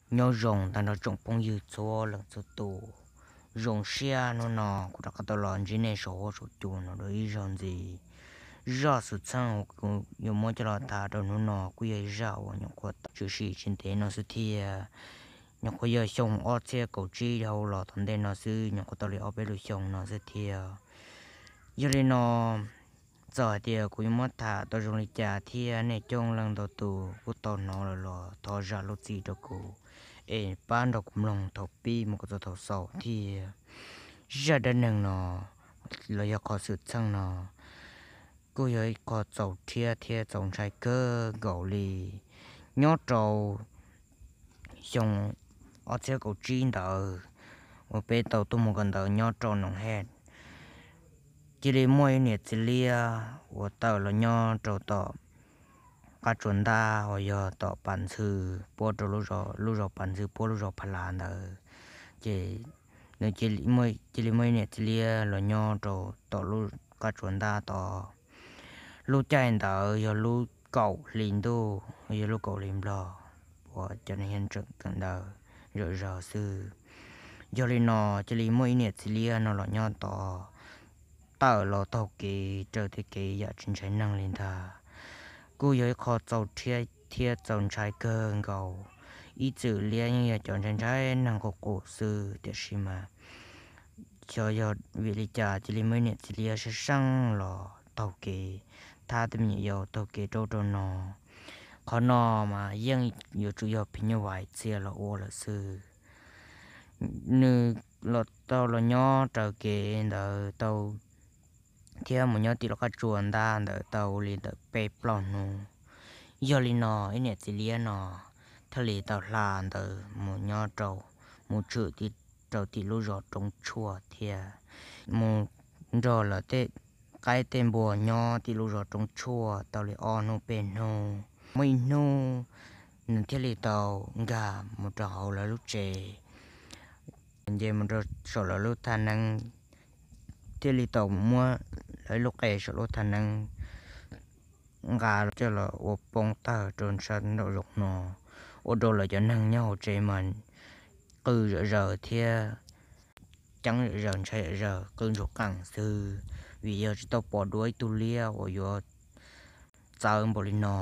Nyob zoo tag nrho tsoom phooj ywg txhua leej txhua tus. Zoo siab hnub no kuv rov qab tau los ntsib nej saum huab saum cua no dua ib zaug ntxiv. Zaj xwm txheej uas kuv yuav muab coj los tham rau hnub no kuj yog ib zaj uas nyuam qhuav tshwm sim tsis ntev no xwb thiab. Nyuam qhuav yog xyoo ob txhiab kaum tsib dhau los tom ntej no xwb, nyuam qhuav tau li ob peb lub xyoo no xwb thiab. Yog li no, txawm hais tias kuv yuav muab tham tau zoo li cas thiab nej coob leej ntau tus kuj tau hnov lawm los thov zam lub txim rau kuv, es pab nrog kuv mloog thaum pib mus kom txog thaum xaus thiab. Zaj dab neeg no los yog qhov xwm txheej no kuj yog ib qho txaus rhiab thiab txaus ntshai kawg nkaus li. Nyob rau xyoo ob txhiab kaum tsib ntawd uas peb tau tuaj mus kawm ntawv nyob rau Noom Hej, cia li muaj ib niam txiv liab uas tawm los nyob rau tom qab tsuas ntab uas yog tom Pas Ntxhw puab rau lub zos Pas Ntxhw puab lub zos Pha Las ntawd. Ces nws cia li muaj ib niam txiv liab los nyob rau tom lub qab tsuas ntab tod. Lub caij ntawd yog lub kaum hli ntuj, yog lub kaum hli nplog uas cov neeg yeej tseem kawm ntawv zom zaws xwb. Yog li no, cia li muaj ib niam txiv liab no los nyob tod, tawm los taug kev raws tej kev yam tsis ntshai neeg li ntag. Kuj yog ib qho txaus rhiab thiab txaus ntshai kawg nkaus. Ib txwm liab yeej yog cov ntshai ntshai neeg quas qus xwb, tiam sis mas xyov yog vim li cas cia li muaj ib niam txiv liab sab seej los taug kev, thab tej me nyuam yaus taug kev rau ub rau no. Qhov no mas yeej yuav tsum yog phim nyuj vais txia los ua lawm xwb. Nws los tau los nyob raws kev ntawd tau, thiab mus nyob tim lub qab tsuas ntab ntawd tau li ntawm peb plaub hnub. Yog li no, ib niam txiv liab no thiaj li tau hla ntawd mus nyob rau, mus tshwm rau tim lub zos Roob Tshuaj thiab mus nrog lawv tej qaib tej npua nyob tim lub zos Roob Tshuaj tau li ob hnub peb hnub. Muaj ib hnub nws thiaj li tau nkag mus rau hauv lawv lub tsev, nce mus rau saum lawv lub thaj neeb, thiaj li tau muab lawv ib lub qe saum lub thaj neeb nqa coj los ua poob tawg rau sab nraum zoov no, ua rau lawv cov neeg nyob hauv tsev mas qw zom zaws thiab ceeb zom zaws ntshai zom zaws qw ntsuag qees xwb, vim yog tsis tau pom dua ib tug liab uas yuav txawv npaum li no.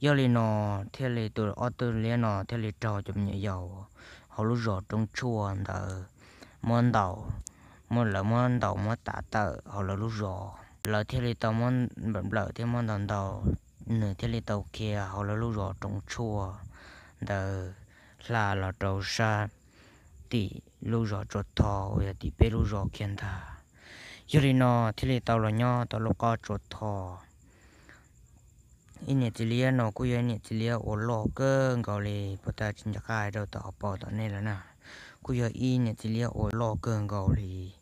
Yog li no, thiaj li tus ob tug liab no thiaj li raug cov me nyuam yaus hauv lub zos Roob Tshuaj ntawd muab ntaus, muab lawv muab ntaus muab tav tawm hauv lawv lub zos. Lawv thiaj li tau muab nplawm nplawm thiab muab ntaus ntaus, nws thiaj li tau khiav hauv lawv lub zos Roob Tshuaj ntawd hla los rau sab tim lub zos Tsua Tho uas yog tim peb lub zos kiag ntag. Yog li no thiaj li tau los nyob tau lub qab Tsua Tho. Ib niam txiv liab no kuj yog ib niam txiv liab uas loj kawg nkaus li, puas tas tsis nco qab hais rau tom hauv paus tom nej lawm na. Kuj yog ib niam txiv liab uas loj kawg nkaus li.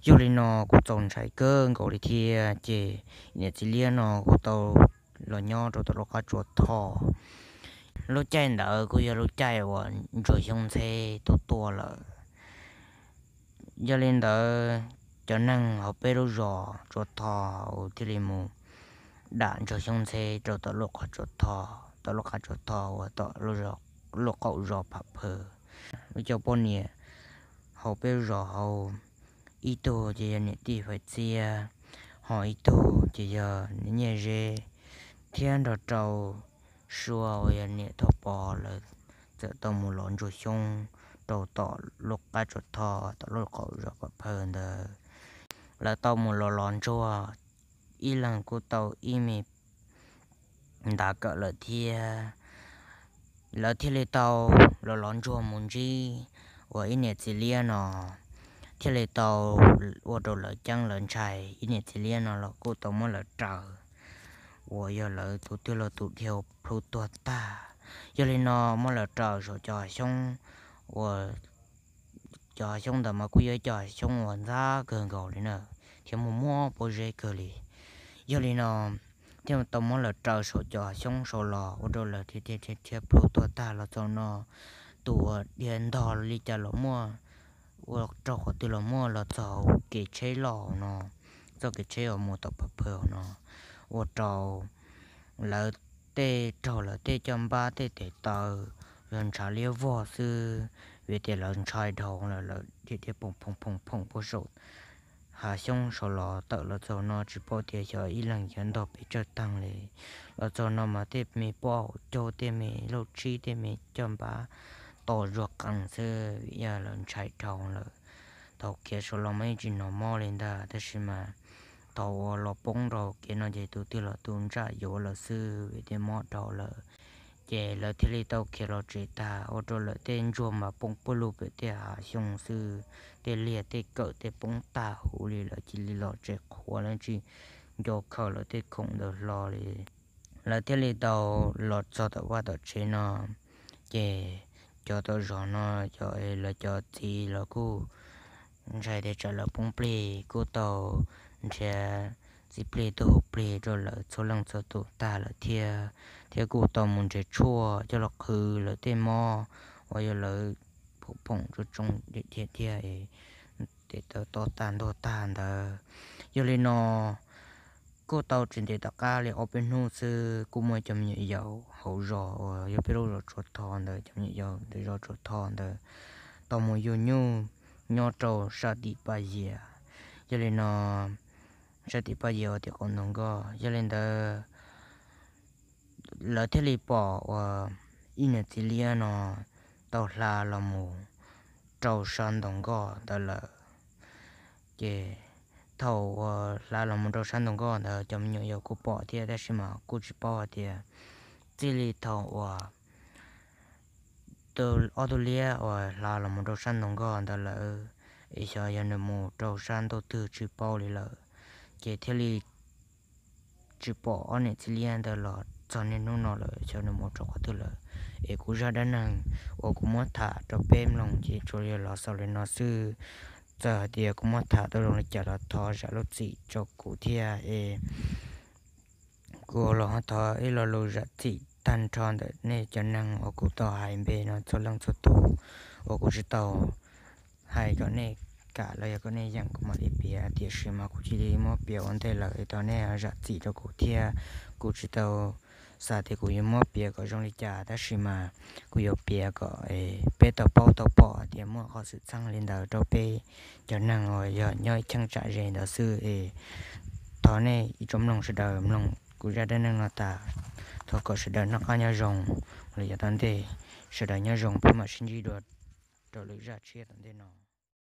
Yog li no kuj txaus ntshai kawg nkaus li thiab, ces niam txiv liab no kuj tau los nyob rau tom lub qab Tsua Tho. Lub caij ntawd kuj yog lub caij uas ntsuag xyoob ntxheb tuaj tuaj lawm. Yog li ntawd, cov neeg hauv peb lub zos Tsua Tho thiaj li mus dam ntsuag xyoob ntxheb rau tom lub qab Tsua Tho, tom lub qab Tsua Tho uas tom lub qaum zos Pham Phawj. Lawv cov poj niam hauv peb lub zos hauv, ib tug ces yog niam tij Faiv Txiab, ho ib tug ces yog niam Nyiaj Zeb, thiab nrog rau Sua uas yog niam Thoj Pov, lawv txawm tau mus lov ntsuag xyoob rau tom lub qab Tsua Tho, tom lub qaum zos Pham Phawj ntawd. Lawv tau mus lov lov ntsuag, ib leeg kuj tau ib me ntav kawm lawm thiab. Lawv thiaj li tau los lov ntsuag mus ntsib uas ib niam txiv liab no, thiaj li tau ua rau lawv ceeb lawv ntshai. Ib niam txiv liab no los kuj tau muab lawv raws, uas yog lawv tus twg los tus dhia plhu tuag tag. Yog li no muab lawv raws saum cov hav xyoob, uas cov hav xyoob ntawd mas kuj yog ib cov hav xyoob uas ntxhab kawg nkaus li na, thiab muaj muab pob zeb kawg li. Yog li no thiaj tau muab lawv raws saum cov hav xyoob saud los ua rau lawv dhia dhia dhia plhu tuag tag los txog no. Tus uas dhia ntog li cas los muaj, ua rau qhov twg los muaj, los txog hauv kev tsheb loj no, txoj kev tsheb uas mus tom Pham Phawj no, ua rau lawv tej raug lawv tej caj npab tej tes taw yog ntshav liab vog xwb, vim tias lawv ntshai dhau lawm, lawv thiaj thiaj phoom phoom phoom phoom puag saum hav xyoob saud los tawm los txog no tsis paub tias xyov ib leeg yuav ntog pes tsawg taag li. Los txog no mas tej me poj hauv caug, tej me lauj tsib, tej me caj npab to zuag qees xwb, vim yog lawv ntshai dhau lawm. Thaum khiav saud los mas yeej tsis hnov mob li ntag, tab sis mas thaum uas los poob rau kev no ces tus twg los tus ntsaj yuav lawm xwb, vim tias mob dhau lawm. Ces lawv thiaj li tau khiav los tsev tag, ua rau lawv tej ntsuag mas poob puag lug pem tej hav xyoob xwb, tej liag tej kawm tej poob tag huv li, lawv cia li los tsev qhuav, lawv tsis nco khaws lawv tej khoom ntawd hlo li. Lawv thiaj li tau los txog tom vaj tom tsev no, ces cov tom zos no, cov, lawv cov txiv los kuj ntshai tias tsam lawv poob plig, kuj tau nrhiav txiv plig tuaj hu plig rau lawv txhua leej txhua tus tag lawm thiab, thiab kuj tau mus nrhiav tshuaj coj los qhwv lawv tej mob uas yog lawv phoom phoom tsoo tsoo thiab thiab, tes taw to tag ntuag tag ntawd. Yog li no kuj tau tsis ntev tom qab li ob peb hnub xwb, kuj muaj cov me nyuam yaus hauv zos uas yog peb lub zos Tshuav Tho ntawd, cov me nyuam yaus ntawm zos Tshuav Tho ntawd tau mus yug nyuj nyob rau sab tim Paj Yias. Yog li no, sab tim Paj Yias uas tim qaum ntoo nkoj, yog li ntawd lawv thiaj li pom uas ib niam txiv liab no tau hla los mus rau sab ntoo nkoj ntawd lawm. Ces thaum uas hla los mus rau sab ntoo nkoj ntawd, cov me nyuam yaus kuj pom thiab, tab sis mas kuj tsis paub hais tias txij li thaum uas ob tug liab uas hla los mus rau sab ntoo nkoj ntawd lawm, es xyov yog nws mus rau sab ntuj twg tsis paub li lawm. Ces thiaj li tsis pom ob niam txiv liab ntawd los txog niaj hnub no lawm, xyov nws mus rau qhov twg lawm. Es kuv zaj dab neeg uas kuv muab tham rau peb mloog ces tsuas yog los xaus li no xwb. Txawm hais tias kuv muab tham tau zoo li cas los thov zam lub txim rau kuv thiab es kuv los thov ib lo lus zam txim tag nrho ntawm nej cov neeg uas kuv tau hais npe no txhua leej txhua tus, uas kuv tsis tau hais kom nej kam los yog kom nej yeem kuv mam li piav, tiam sis mas kuv cia li muab piav ua ntej lawm es thov nej zam txim rau kuv thiab. Kuv tsis tau xav tias kuv yuav muab piav kom zoo li cas, tab sis mas kuv yuav piav kom peb tau paub tau pom hais tias muaj qhov xwm txheej li ntawd rau peb cov neeg uas yog nyob ib cheeb tsam ze ntawd xwb es thov nej ib tsoom mloog sawv daws mloog kuv zaj dab neeg no tas, thov kom sawv daws noj qab nyob zoo, los yav tom ntej sawv daws nyob zoo, peb mam sib ntsib dua rau lwm zaj tshiab tom ntej no.